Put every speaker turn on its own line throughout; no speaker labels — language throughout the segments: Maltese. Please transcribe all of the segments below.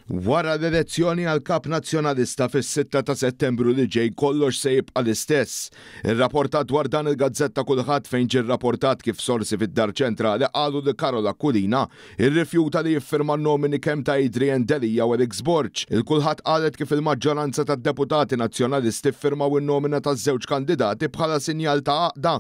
Wara l-elezzjoni għal Kap Nazzjonalista fis-sitta ta' Settembru li ġej kollox se jibqa' l-istess. Irrapportat dwar dan il-gazzetta Kulħadd fejn ġie rrapportat kif sorsi fid-Dar Ċentrali qalu li Karol Aquilina rrifjuta li jiffirma n-nomini kemm ta' Adrian Delia u Alex Borg. Il-Kulħadd qalet kif il-maġġoranza tad-deputati Nazzjonalisti ffirmaw in-nomina taż-żewġ kandidati bħala sinjal ta' għaqda.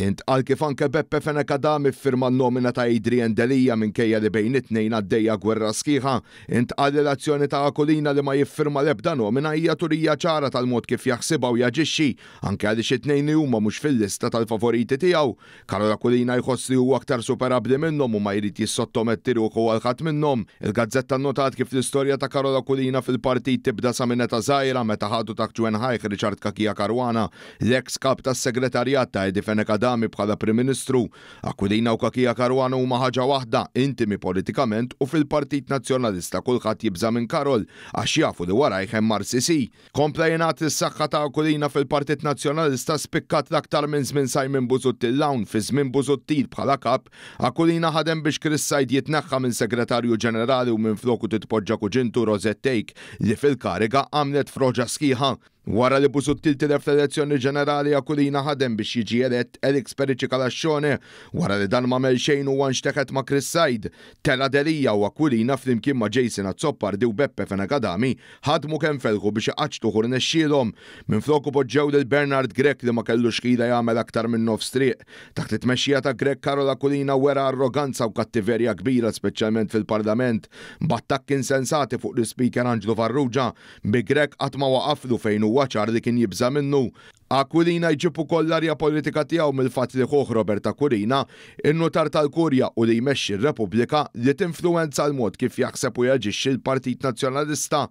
Intqal kif anke Beppe Fenech Adami ffirma n-nomina ta' Adrian Delia minkejja li bejn it-tnejn għaddejja gwerra sħiħa. Intqal li l-azzjoni ta' Aquilina li ma jiffirma l-ebda nomina hija turija ċara tal-mod kif jaħsibha u jaġixxi, anke għaliex it-tnejn li huma mhux fil-lista tal-favoriti tiegħu. Karol Aquilina jħoss li huwa aktar superabbli minnhom u ma jrid jissottometti ruħu għal ħadd minnhom. Il-gazzetta nnotat kif l-istorja ta' Karol Aquilina fil-partit tibda sa minn età żgħira meta ħadu taħt ġwenħajh Richard Cachia Caruana L-eks Kap tas-Segretarjat ta' Eddie Fenech Adami bħala Prim Ministru, Aquilina u Cachia Caruana huma ħaġa waħda, intimi politikament u fil-Partit Nazzjonalista kulħadd jibża' minn Karol għax jafu li warajh hemm RCC. Kompla jingħad li s-saħħa ta' Aquilina fil-Partit Nazzjonalista spikkat l-aktar minn żmien Simon Busuttil 'l hawn. Fi żmien Busuttil bħala Kap, Aquilina ħadem biex Chris Said jitneħħa minn Segretarju Ġenerali u minfloku titpoġġa kuġintu Rosette Thake li fil-kariga għamlet froġa sħiħa. Wara li Busuttil tilef l-elezzjoni ġenerali Aquilina ħadem biex jiġi elett Alex Perici Calascione. Wara li dan m'għamel xejn huwa nxteħet ma' Chris Said. Tela' Delia u Aquilina flimkien ma' Jason Azzopardi u Beppe Fenech Adami ħadmu kemm felħu biex iqaċċtuh u rnexxielhom. Minfloku poġġew lil Bernard Grech li ma kellux ħila jagħmel aktar minn nofs triq. Taħt it-tmexxija ta' Grech Karol Aquilina wera arroganza u kattiverja kbira speċjalment fil-Parlament b'attakki insensati fuq l-Ispeaker Anġlu Farrugia. Bi Grech qatt ma waqaflu fejn huwa ċar li kien jibża' minnu. Aquilina jġib ukoll l-arja politika tiegħu mill-fatt li ħuh Robert Aquilina, in-nutar tal-Kurja u li jmexxi r-Repubblika, li tinfluwenza l-mod kif jaħseb u jaġixxi l-Partit Nazzjonalista.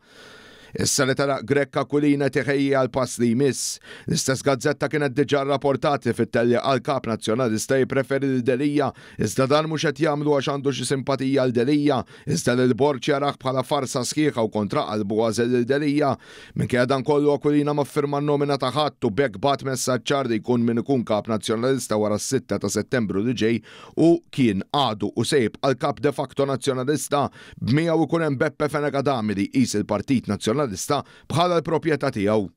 Issa li telaq Grech Aquilina qed iħejji għall-pass li jmiss. L-istess gazzetta kienet diġà rraportat li fit-tellieqa l-Kap Nazzjonalista jippreferi lil Delia, iżda dan mhux qed jagħmlu għax għandu xi simpatija għal Delia, Iżda lil Borg jarah bħala farsa sħiħa u kontra qalbu għażel lil Delia. Minkejja dan kollu Aquilina ma ffirma n-nomina ta' ħadd u b'hekk bagħat messaġġ ċar li jkun min ikun Kap Nazzjonalista wara s-sitta ta' Settembru li ġej hu kien, għadu u se jibqa' l-Kap de facto Nazzjonalista. B'miegħu ikun hemm Beppe Fenech Adami li jqis il-Partit Nazzjonalista bħala l-proprjetà tiegħu.